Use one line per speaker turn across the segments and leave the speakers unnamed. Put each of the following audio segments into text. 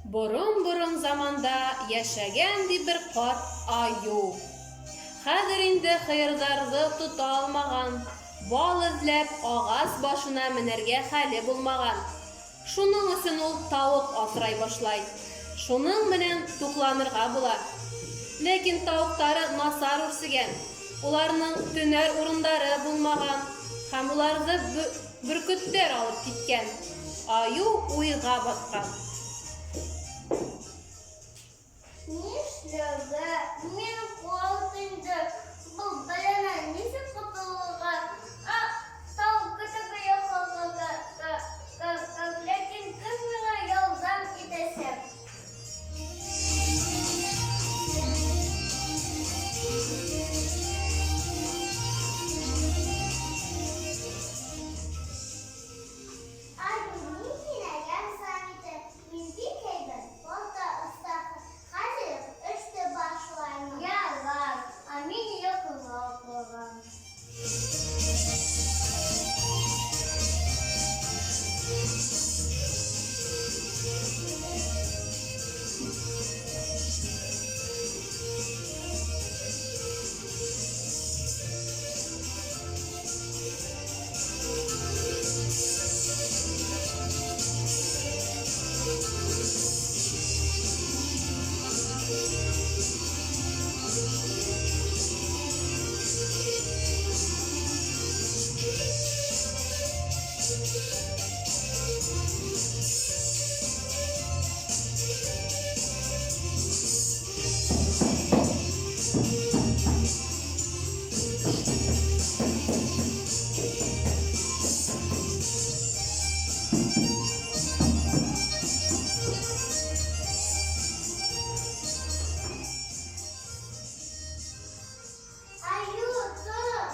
Борын-борын заманда яшәгән ди бер карт аю. Хәзер инде хыердарҙы тота алмаған, бал эҙләп ағас башына менергә хәле булмаған. Шуның өсөн ул тауыҡ аҫрай башлай. Шуның менән туҡланырға була. Ләкин тауыҡтары насар үрсегән, уларның төнәр урындары булмаған һәм уларҙы бөркөттәр алып киткән. Аю уйға батҡан.
Нишләргә? Мин карт инде. Был бәланан нисек котолырга? А, тау көтүгә яһалган, ләкин кем миңа ярдәм итәчәк? Аю, мин сиңа ярдәм итәм. Мин бик әйбәт балта остасы. Хәзер үк эшне башлаймын. Ярар, ә мин йоклап алам. Аю, тор!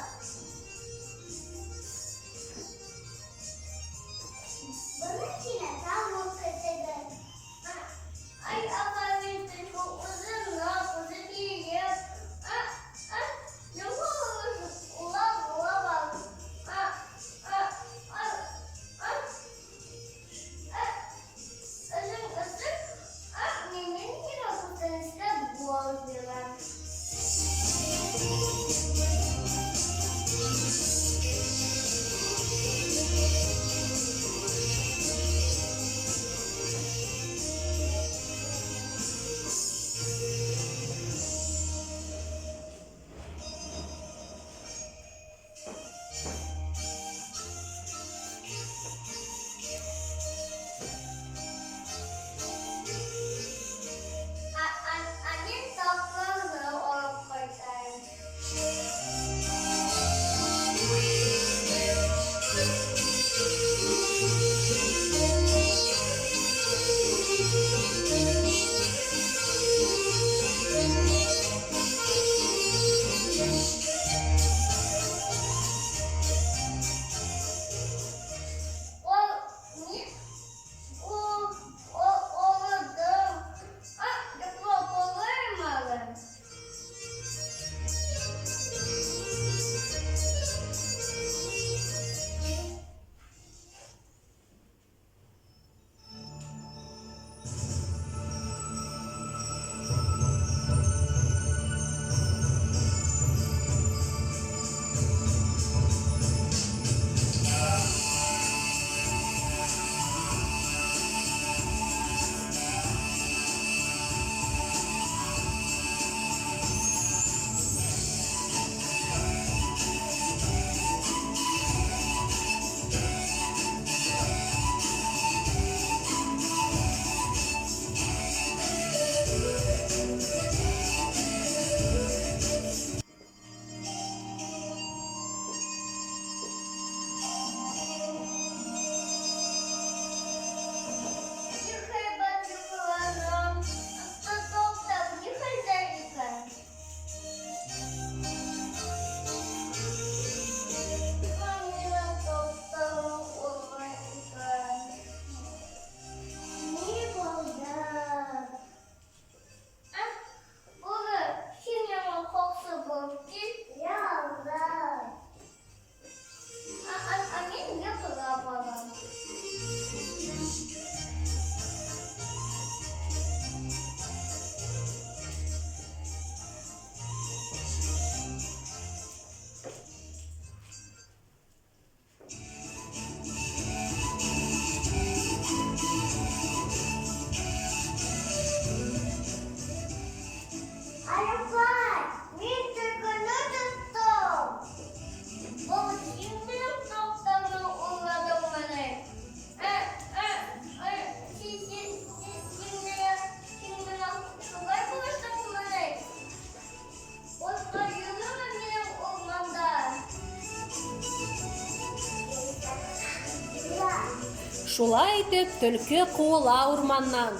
Шулай итеп, төлкө ҡыуыла урманнан.